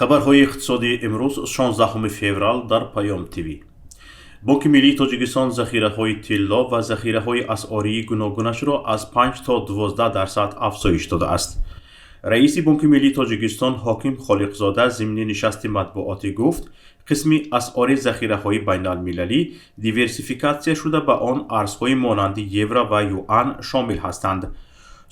Хабарҳои иқтисодии имрӯз, 16 феврал, дар Паём ТВ. Бонки миллии Тоҷикистон захираҳои тилло ва захираҳои асъории гуногунашро аз 5 то 12% афзоиш додааст. Раиси Бонки миллии Тоҷикистон Ҳоким Холиқзода зимни нишасти матбуотӣ гуфт, қисми асъори захираҳои байналмилалӣ диверсификатсия шуда, ба он арзҳои монанди евро ва юан шомил ҳастанд.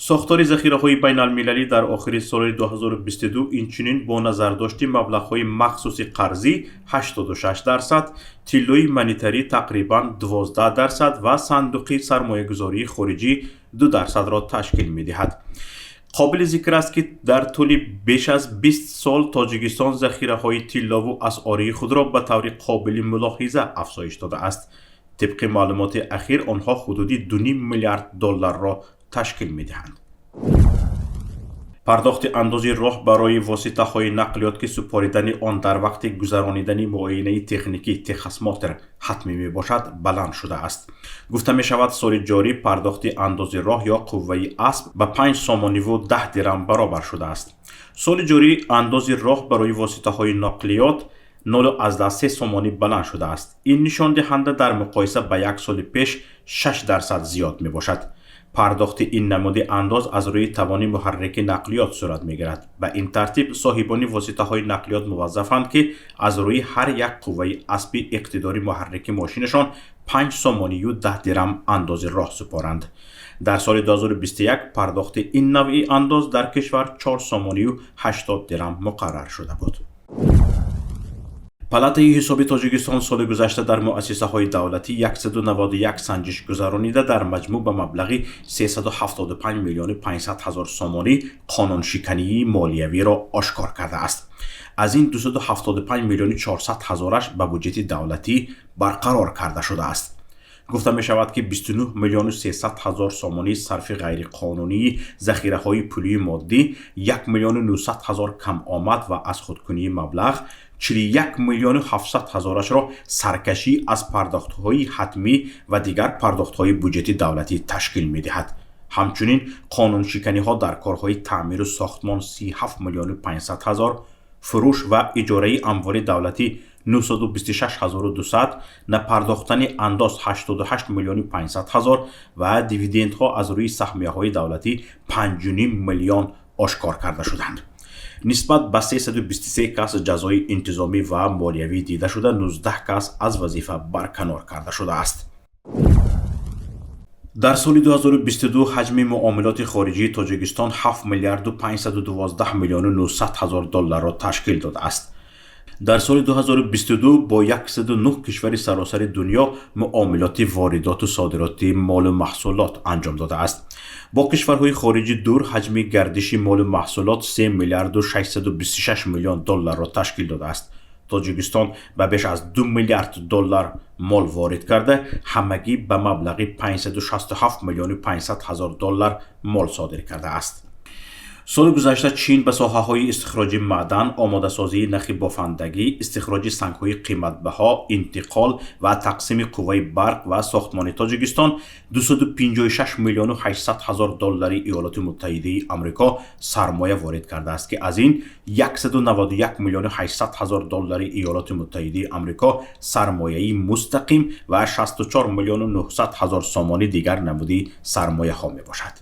Сохтори захираҳои байналмилалӣ дар охири соли 2022 инчунин бо назардошти маблағҳои махсуси қарзӣ 86%, тиллои монетарӣ тақрибан 12% ва сандуқи сармоягузории хориҷӣ 2%-ро ташкил медиҳад. Қобили зикр аст, ки дар тӯли беш аз 20 сол Тоҷикистон захираҳои тиллову асъории худро ба таври қобили мулоҳиза афзоиш додааст. Тибқи маълумоти ахир, онҳо ҳудуди 2,5 миллиард долларро ташкил медиҳанд. Пардохти андози роҳ барои воситаҳои нақлиёт, ки супоридани он дар вақти гузаронидани муоинаи техникӣ, техосмотр, ҳатмӣ мебошад, баланд шудааст. Гуфта мешавад, соли ҷорӣ пардохти андози роҳ ё қувваи асп ба 5 сомониву 10 дирам баробар шудааст. Соли ҷорӣ андози роҳ барои воситаҳои нақлиёт 0,3 сомонӣ баланд шудааст. Ин нишондиҳанда дар муқоиса ба як соли пеш 6% зиёд мебошад. Пардохти ин намуди андоз аз рӯи тавони муҳаррики нақлиёт сурат мегирад. Ба ин тартиб, соҳибони воситаҳои нақлиёт муваззафанд, ки аз рӯи ҳар як қувваи аспи иқтидори муҳаррики мошинашон 5 сомонию 10 дирам андози роҳ супоранд. Дар соли 2021 пардохти ин навъи андоз дар кишвар 4 сомонию 80 дирам муқаррар шуда буд. Палатаи ҳисоби Тоҷикистон соли гузашта дар муассисаҳои давлатӣ 191 санҷиш гузаронида, дар маҷмӯъ ба маблағи 375 миллиону 500 ҳазор сомонӣ қонуншикании молиявиро ошкор кардааст. Аз ин 275 миллиону 400 ҳазораш ба буҷети давлатӣ барқарор карда шудааст. Гуфта мешавад, ки 29 миллиону 300 ҳазор сомонӣ сарфи ғайриқонунии захираҳои пулии моддӣ, 1 миллиону 900 ҳазор камомад ва аз худкунии маблағ, 41 миллиону 700 ҳазорашро саркашӣ аз пардохтҳои ҳатмӣ ва дигар пардохтҳои буҷети давлатӣ ташкил медиҳад. Ҳамчунин, қонуншиканиҳо дар корҳои таъмиру сохтмон 37 миллиону 500 ҳазор, фурӯш ва иҷораи амволи давлатӣ 926 200, напардохтани андоз 88 миллиону 500 ҳазор ва дивидендҳо аз рӯи саҳмияҳои давлатӣ 5,5 миллион ошкор карда шуданд. Нисбат ба 323 кас ҷазои интизомӣ ва молиявӣ дида шуда, 19 кас аз вазифа барканор карда шудааст. Дар соли 2022 ҳаҷми муомилоти хориҷии Тоҷикистон 7 миллиарду 512 миллиону 900 ҳазор долларро ташкил додааст. Дар соли 2022 бо 109 кишвари саросари дунё муомилоти воридоту содироти молу маҳсулот анҷом додааст. Бо кишварҳои хориҷи дур ҳаҷми гардиши молу маҳсулот 3 миллиарду 626 миллион долларро ташкил додааст. Тоҷикистон ба беш аз 2 миллиард доллар мол ворид карда, ҳамагӣ ба маблағи 567 миллиону 500 ҳазор доллар мол содир кардааст. Соли гузашта Чин ба соҳаҳои истихроҷи маъдан, омодасозии нахи бофандагӣ, истихроҷи сангҳои қиматбаҳо, интиқол ва тақсими қувваи барқ ва сохтмони Тоҷикистон 256 миллиону 800 ҳазор доллари Иёлоти Муттаҳидаи Амрико сармоя ворид кардааст, ки аз ин 191 миллиону 800 ҳазор доллари Иёлоти Муттаҳидаи Амрико сармояи мустақим ва 64 миллиону 900 ҳазор сомонӣ дигар намуди сармояҳо мебошад.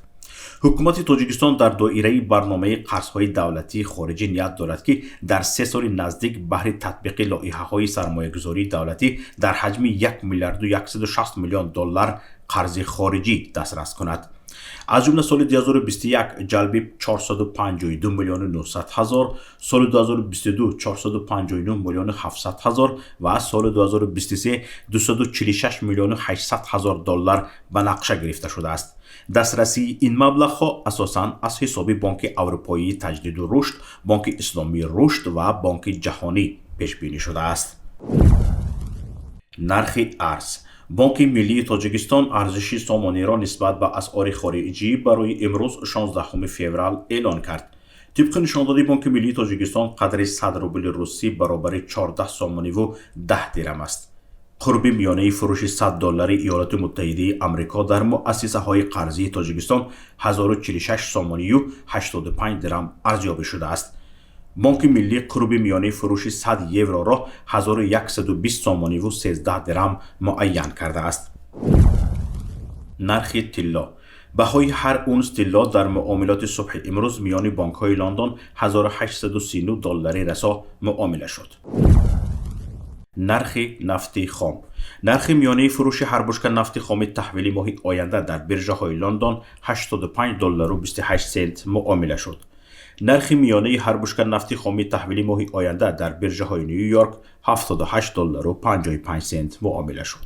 Ҳукумати Тоҷикистон дар доираи барномаи қарзҳои давлатии хориҷӣ ният дорад, ки дар 3 соли наздик баҳри татбиқи лоиҳаҳои сармоягузории давлатӣ дар ҳаҷми 1 миллиарду 160 миллион доллар қарзи хориҷӣ дастрас кунад. Аз ҷумла, соли 2021 ҷалби 452 миллиону 900 ҳазор, соли 2022 459 миллиону 700 ҳазор ва соли 2023 246 миллиону 800 ҳазор доллар ба нақша гирифта шудааст. Дастрасии ин маблағҳо асосан аз ҳисоби Бонки Аврупоии таҷдиду рушд, Бонки Исломии рушд ва Бонки Ҷаҳонӣ пешбинӣ шудааст. Нархи арз. Бонки миллии Тоҷикистон арзиши сомониро нисбат ба асъори хориҷӣ барои имрӯз, 16 феврал, эълон кард. Тибқи нишондоди Бонки миллии Тоҷикистон, қадри 100 рубли русӣ баробари 14 сомониву 10 дирам аст. Қурби миёнаи фурӯши 100 доллари Иёлоти Муттаҳидаи Амрико дар муассисаҳои қарзии Тоҷикистон 1046 сомонию 85 дирам арзёбӣ шудааст. Бонки миллӣ қурби миёнаи фурӯши 100 евроро 1120 сомониву 13 дирам муайян кардааст. Нархи тилло. Баҳои ҳар унс тилло дар муомилоти субҳи имрӯз миёни бонкҳои Лондон 1839 доллари расо муомила шуд. Нархи нафти хом. Нархи миёнаи фурӯши ҳар бушка нафти хоми таҳвили моҳи оянда дар биржаҳои Лондон 85 доллару 28 сент муомила шуд. Нархи миёнаи ҳар бушка нафти хоми таҳвили моҳи оянда дар биржаҳои Ню Йорк 78 доллару 55 сент муомила шуд.